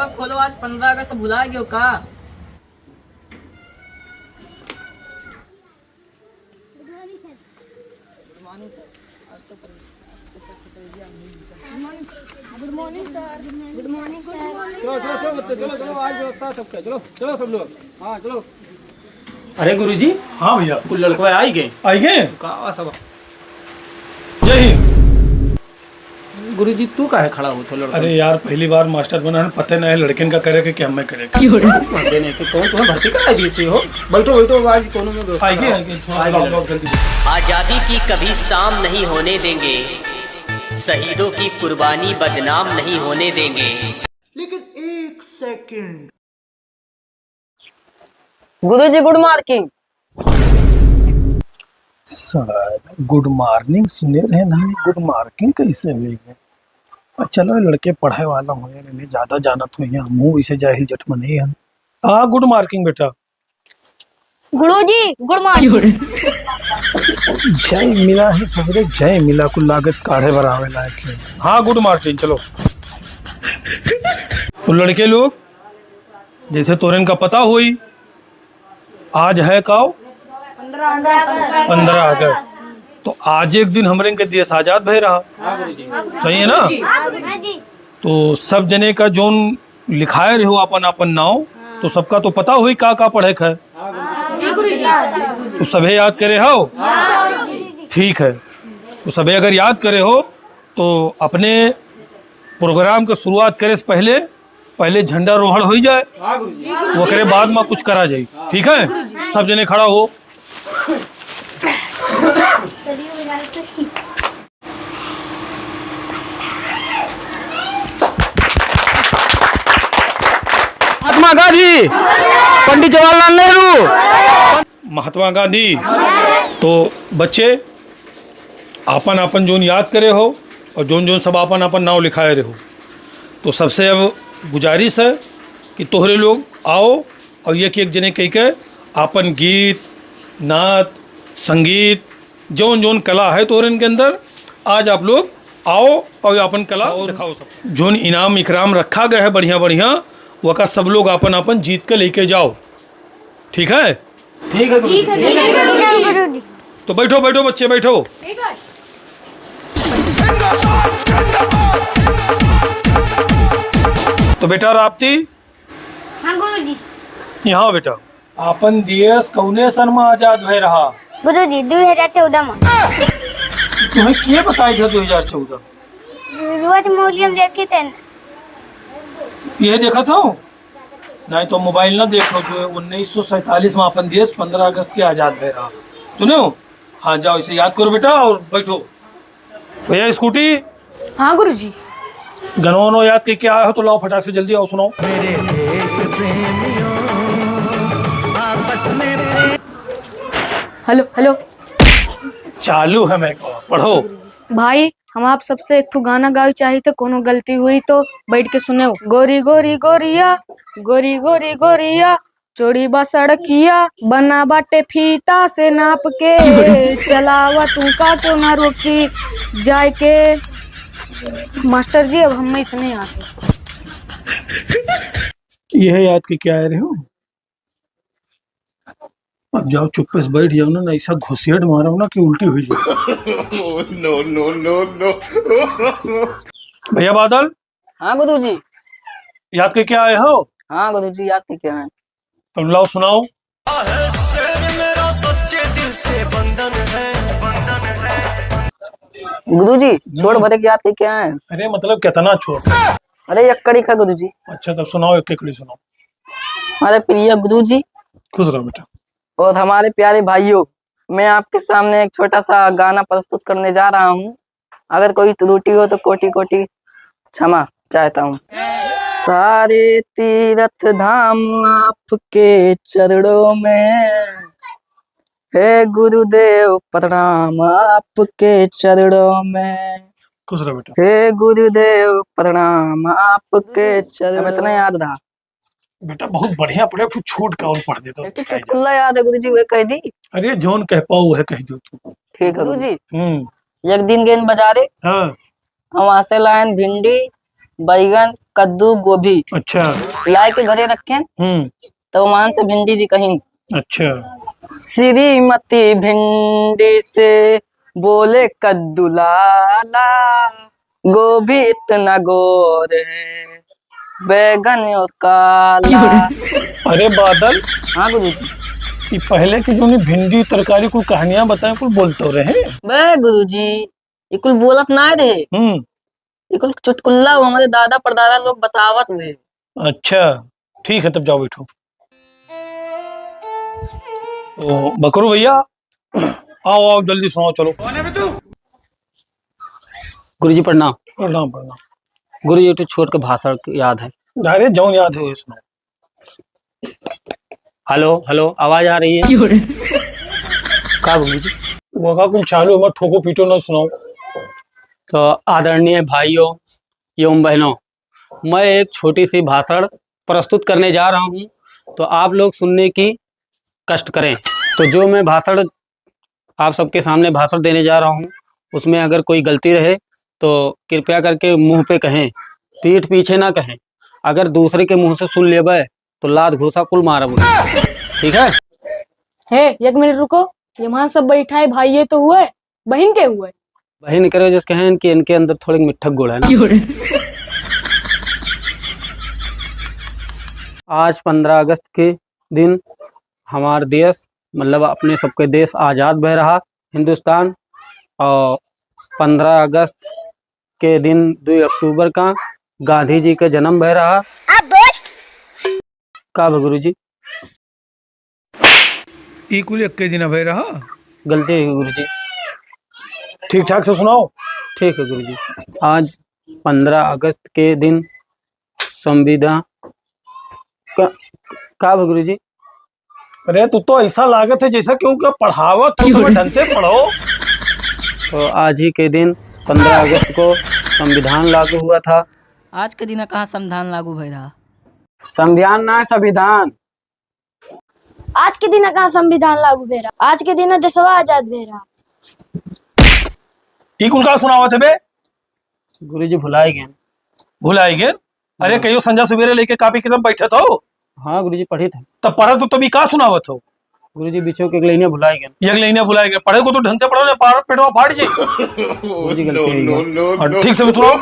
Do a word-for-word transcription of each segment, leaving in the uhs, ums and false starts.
खोलो, आज पन्द्रह अगस्त भुला गयो का? गुड मॉर्निंग सर। गुड मॉर्निंग, गुड मॉर्निंग। चलो, चलो, चलो बच्चे, चलो, चलो, आज व्यवस्था है सबका, चलो, चलो सब लोग, हाँ, चलो। अरे गुरुजी। हाँ भैया। कुल लड़कवा आई गए। आई गए? का सब? जय हिंद। गुरुजी, तू काहे खड़ा हो तो लड़का? अरे यार, पहली बार मास्टर बना है, पता नहीं है लड़किन का करे के कि हमें करे के। क्यों रे? पता नहीं कि कौन तुम्हें भर्ती करा दी सी हो। बैठो, बैठो, आज कोनो में व्यवस्था आइए, कराओ। आइए, थोड़ा आइए, लाओ, लड़के। लाओ, जल्दी। आजादी की कभी शाम नहीं होने देंगे, शहीदों की कुर्बानी बदनाम नहीं होने देंगे। लेकिन एक सेकंड। गुरुजी, गुड मॉर्निंग। साला, गुड मॉर्निंग सुने रहे ना, गुड मॉर्निंग कैसे हुई है? और चलो, लड़के पढ़े वाला हो, इन्हें ज्यादा जानत हो, यहाँ मुंह इसे जाहिल जट में नहीं है। हाँ, गुड मॉर्निंग बेटा। गुरुजी, गुड मॉर्निंग। जय मिला है ससुरे, जय मिला। कुल लागत काढ़े बरावे लायक है। हाँ, गुड मॉर्निंग। चलो, तो लड़के लोग, जैसे तोरेन का पता होई, आज है काव? पन्द्रह अगस्त। तो आज एक दिन हमरे के देश आजाद भय रहा, सही है ना? तो सब जने का जोन लिखाए रहो अपन अपन नाव, तो सबका तो पता होई का का पढ़े के है। तो सभे याद करे हो? ठीक है, तो सभे अगर याद करे हो तो अपने प्रोग्राम के शुरुआत करे से पहले, पहले झंडारोहण होई जाए, ओकरे बाद में कुछ करा जाए। ठीक है, सब जने खड़ा हो। महात्मा गांधी, पंडित जवाहरलाल नेहरू। महात्मा गांधी। तो बच्चे, आपन आपन जोन याद करे हो और जोन जोन सब आपन आपन नाव लिखाए रहे हो, तो सबसे अब गुजारिश है कि तोहरे लोग आओ और एक एक जने कह के आपन गीत, नाच, संगीत, जौन जौन कला है तोहरन के अंदर, आज आप लोग आओ और आपन कला और दिखाओ सब। जौन इनाम इकराम रखा गया है बढ़िया बढ़िया, वका सब लोग आपन आपन जीत के लेके जाओ, ठीक है? ठीक है गुरुजी। ठीक है गुरुजी। तो बैठो, बैठो बच्चे, बैठो। तो बेटा राप्ती, हाँ गुरुजी। यहाँ आओ बेटा। आपन देश कौने सन में आजाद भय रहा? गुरुजी, दो हजार चौदह में। तुम्हें के बताई था दो हजार चौदह? रोज मूल्य में देखे थे। यह देखा था? नहीं तो मोबाइल ना देखो, जो उन्नीस सौ सैंतालीस में आपन देश पन्द्रह अगस्त के आजाद भय रहा। सुने हो? हाँ, जाओ, इसे याद करो बेटा और बैठो। भैया, स्कूटी। हाँ गुरुजी। गनो वनो याद करके आया हो तो लाओ, फटाक से जल्दी आओ, सुनाओ। हेलो, हेलो। चालू है मैं, पढ़ो। भाई, हम आप सबसे एक ठो गाना गावे चाहित है, कोनो गलती हुई तो बैठ के सुनेउ। गोरी गोरी गोरिया, गोरी गोरी गोरिया, चौड़ी बा सड़किया, बना बाटे फीता से नाप के। चलावा तू का क्यों ना रोकी जाए के। मास्टर जी, अब हमें इतने आते। यह याद के क्या आ रहे हो? अब जाओ, चुप्पे से बैठ जाओ ना, ना ऐसा घुसेड़ मारो ना कि उल्टी हुई जाए। No, no, no, no। भैया बादल। हाँ गुरुजी। याद के क्या आए हो? हाँ गुरुजी, याद के क्या है? तो लाओ सुनाओ। गुरुजी, छोड़ हम्म। बदक याद के क्या है? अरे मतलब कितना छोट? अरे एक कड़ी का गुरुजी। अच्छा तब सुनाओ, एक एक कड़ी सुनाओ। हमारे प्रिय गुरुजी। खुश रहो बेटा। और हमारे प्यारे भाइयों, मैं आपके सामने एक छोटा सा गाना प्रस्तुत करने जा रहा हूँ। अगर कोई त्रुटि हो तो कोटि कोटि क्षमा चाहता हूँ। सारे तीर्थ धाम आपके चरणों में, हे गुरुदेव प्रणाम आपके चरणों में। खुश रहो बेटा। हे गुरुदेव प्रणाम आपके चरणों। अब इतना याद रहा। बेटा बहुत बढ़िया पढ़े, फिर छूट का और पढ़ देता हूँ। एक ठे चुटकुला याद है गुरुजी, वे कह दी। अरे जौन कह पाओ वह कह दो तू। ठीक है गुरुजी। हम्म। एक दिन गेन बाजारे। हाँ। हम वहाँ से लायन भिंडी, बैगन, कद्दू, गोभी। अच्छा। लाए के घरे रखेन। हम्म। तब वहाँ से भिंडी जी कहिन। अच्छा। श्रीमती भिंडी से बोले कद्दू लाला, गोभी इतना गोर है, बैगन और काला। अरे बादल। हाँ गुरुजी। ये पहले की जो नी भिंडी तरकारी कुल कहानियां बताए, कुल बोलते रहे। बे गुरुजी, ये कुल बोलत ना रहे। हम्म। ये कुल चुटकुल्ला वो हमारे दादा परदादा लोग बतावत रहे। अच्छा, ठीक है, तब जाओ बैठो। ओ, बकरू भैया, आओ, आओ, जल्दी सुनाओ, चलो। गुरुजी, प्रणाम। प्रणाम, प्रणाम। गुरुजी, एक ठो छोट के भाषण याद है। अरे, जौन याद है, वही सुनाओ। हेलो, हेलो, आवाज आ रही है? क्यों रे? का गुरुजी? वो का कुल चालू है, मत ठोको पीटो ना, सुनाओ। तो आदरणीय भाइयों एवं बहनों, मैं एक छोटी सी भाषण प्रस्तुत करने जा रहा हूँ, तो आप लोग सुनने की कष्ट करें। तो जो मैं भाषण, आप सबके सामने भाषण देने जा रहा हूँ, उसमें अगर कोई गलती रहे तो कृपया करके मुंह पे कहें, पीठ पीछे ना कहें। अगर दूसरे के मुंह से सुन लेबे तो लात घूसा कुल मारब। ठीक है? हे, एक मिनट रुको, ये वहाँ सब बैठा है, भाई ये तो हुए, बहिन के हुए? बहिन करे जिस कहें कि इनके अंदर थोड़े मिट्ठक गुण है ना। क्यों रे? आज पन्द्रह अगस्त के दिन हमार देश, मतलब अपने सबके देश आजाद भय रहा, हिंदुस्तान, और पन्द्रह अगस्त के दिन, दो अक्टूबर का, गांधी जी के जन्म भय रहा। का भय गुरुजी? ई कुल एक्के दिन भय रहा। गलती हुई गुरुजी। ठीक ठाक से सुनाओ। ठीक है गुरुजी। आज पन्द्रह अगस्त के दिन संविधान का, का भय गुरुजी? अरे, तू तो ऐसा लागत है जैसा केहू के पढ़ावत हो, तुम्हें ढंग से पढ़ो। तो आज ही के दिन पन्द्रह अगस्त को संविधान लागू हुआ था। आज के दिन कहाँ संविधान लागू भय रहा? संविधान ना, संविधान। आज के दिन कहाँ संविधान लागू भय रहा? आज के दिन देशवा आजाद भय रहा। ई कुल का सुनावत है बे? गुरुजी भुलाए गए। भुलाए गए? अरे, हाँ। कहियो संझा सुबेरे लेके कापी किताब बैठत हो? हाँ गुरुजी, पढ़ित है। तब पढ़त हो तभी का सुनावत हो? गुरुजी, बीचो के एक लाइने भुलाए गए। एक लाइने भुलाए गए। पढ़े को तो ढंग से पढ़ो, नहीं पार पेटवा फाट जाए। गुरुजी, गलती हो गई। और ठीक से सुनाओ।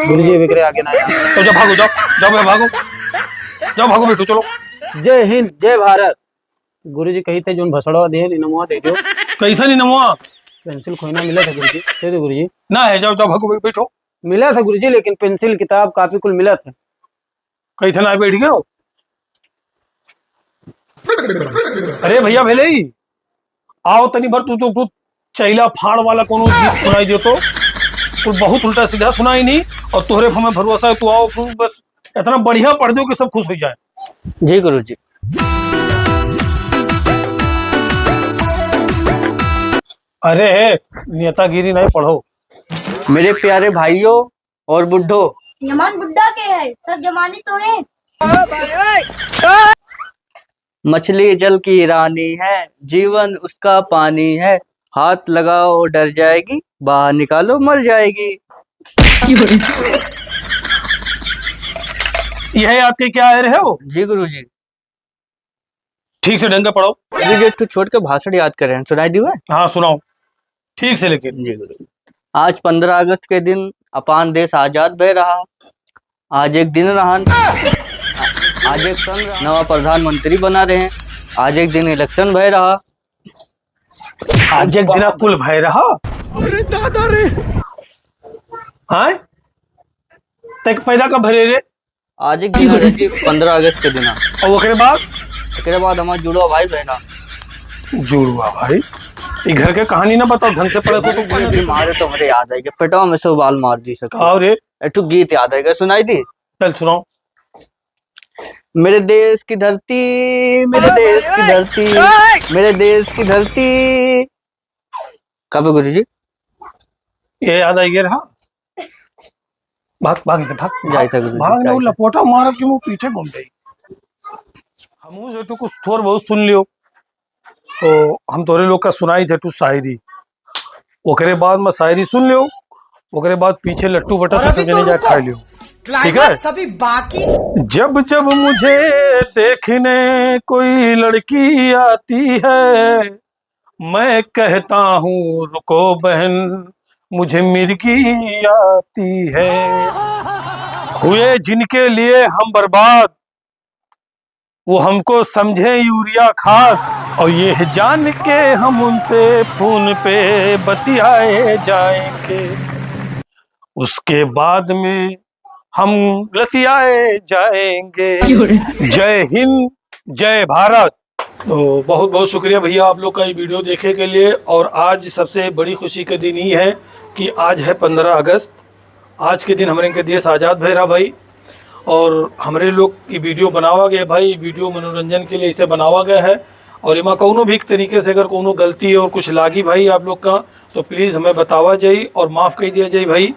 गुरुजी, अब एकरे आगे ना। तो जाओ, भागो, जाओ, जाओ बे, भागो, जाओ, भागो बेटो, चलो। जय हिंद, जय भारत। गुरुजी कही थे, जोन भसड़वा दे, इनमवा दे दो। कैसा इनमवा? पेंसिल खोइना मिला था गुरुजी, दे दो गुरुजी। ना है, जाओ, जाओ, भागो, बैठो। मिला था गुरुजी, लेकिन पेंसिल, किताब, कापी कुल मिला था। कही थे ना, बैठ गयो। अरे भैया भेले ही, आओ तनी भर तू तो, तू चैला फाड़ वाला कोनो गीत सुनाई दे तो। तू बहुत उल्टा सीधा सुनाई नहीं, और तोहरे पे हमें भरोसा है, तू आओ, तू बस इतना बढ़िया पढ़ दो कि सब खुश हो जाए। जी गुरुजी। अरे, नेतागिरी नहीं पढ़ो। मेरे प्यारे भाइयों और बुड्ढो। जमान बुड्ढा के है, सब जमानी तो है। मछली जल की रानी है, जीवन उसका पानी है। हाथ लगाओ, डर जाएगी, बाहर निकालो, मर जाएगी। यह आपके क्या आए रहे हो? जी गुरुजी। ठीक से ढंग से पढ़ो। गुरुजी, एक ठो छोट के भाषण याद करे हैं, सुनाई दियो है? हाँ, सुनाओ। ठीक से लेकिन। जी गुरु। आज पन्द्रह अगस्त के दिन अपान देश आजाद भय रहा। आज एक दिन रहन, आज एक सन रहा, नवा प्रधानमंत्री बना रहे हैं। आज एक दिन इलेक्शन भय रहा। आज एक दिन कुल भय रहा। अरे दादा रे। हाँ? तक पैदा कब भरे रे? आज एक दिन रहे जी, पन्द्रह अगस्त के दिन। और ओकरे बाद? ओकरे बाद हमार जुड़वा भाई भय ना। जुड़वा भाई? ये घर के कहानी ना बताओ, ढंग से पढ़े को तो। अभी मारे तो हमरे याद आई कि पेटवा में से उबाल मार दी सके। का रे? एक ठो गीत याद आएगा, सुनाई दी? चल सुनाओ। मेरे देश की धरती, मेरे देश की धरती, मेरे देश की धरती। कब गुरुजी? ये याद आई गया रहा। भाग, भाग इधर, भाग, जाए भाग, था गुरुजी, भाग, जाए ना, था। लपोटा मारब कि मुंह पीछे घूम जाई। हमहू से तू कुछ थोर बहुत सुन लियो, तो हम तोरे लोग का सुनाई थे तू शायरी। ओकरे बाद में शायरी सुन लियो, ओकरे बाद पीछे लट्टू बटा और तो अभी सब तो जने जाके रुको, खा लियो। ठीक है? Climax अभी बाकी। जब जब मुझे देखने कोई लड़की आती है, मैं कहता हूँ, रुको बहन, मुझे मिर्गी आती है। हुए जिनके लिए हम बर्बाद, वो हमको समझे यूरिया खाद, और ये जान के हम उनसे फोन पे बतियाए जाएंगे, उसके बाद में हम लतियाए जाएंगे। क्यों रे? जय हिंद, जय भारत। तो बहुत बहुत शुक्रिया भैया आप लोग का ये वीडियो देखे के लिए। और आज सबसे बड़ी खुशी का दिन ही है कि आज है पंद्रह अगस्त। आज के दिन हमरे के देश आज़ाद भय रहा भाई, और हमरे लोग ये वीडियो बनावा गया भाई, ये वीडियो मनोरंजन के लिए इसे बनावा गया है। और एमा कौनो भी एक तरीके से अगर कौनो गलती और कुछ लागी भाई आप लोग का, तो प्लीज़ हमें बतावा जाई और माफ़ कर दिया जाई भाई।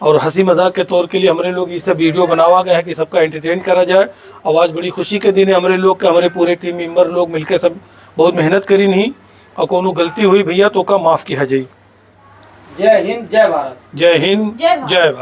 और हंसी मजाक के तौर के लिए हमरे लोग ये सब वीडियो बनावा गया है कि सबका एंटरटेन करा जाए। और आज बड़ी खुशी के दिन है हमरे लोग के, हमरे पूरे टीम मेंबर लोग मिलके सब बहुत मेहनत करी नहीं, और कौनो गलती हुई भैया तो का माफ़ किया जाई। जय हिंद, जय भारत। जय हिंद, जय भारत। जय भारत।